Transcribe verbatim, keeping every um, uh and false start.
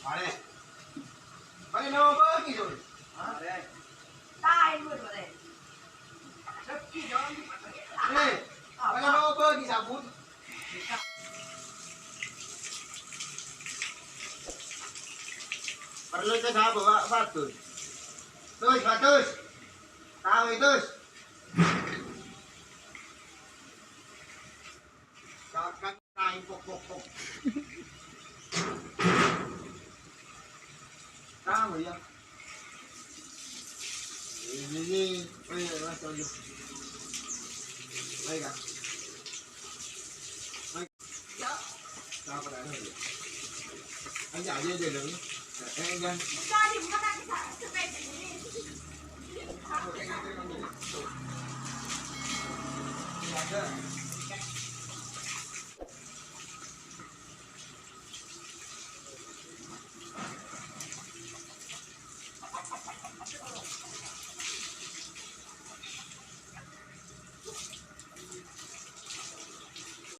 Mare. Mare, no, bagi, Dul. Hah? Mare. Eh, mare, no, bagi sabun. Perlu ke sabun, Pak? Bagus. Terus, bagus. Tahu itu. Kakak naik pok, pok, pok. Tahu ya? Ini, ini. Oh iya, Mas, lanjut. Baik, Kak. Baik. Ya. Sabar aja, ya. Aja, aja, aja, dong. Eh, eh, jangan. Bukan, bukan, bukan. Ada.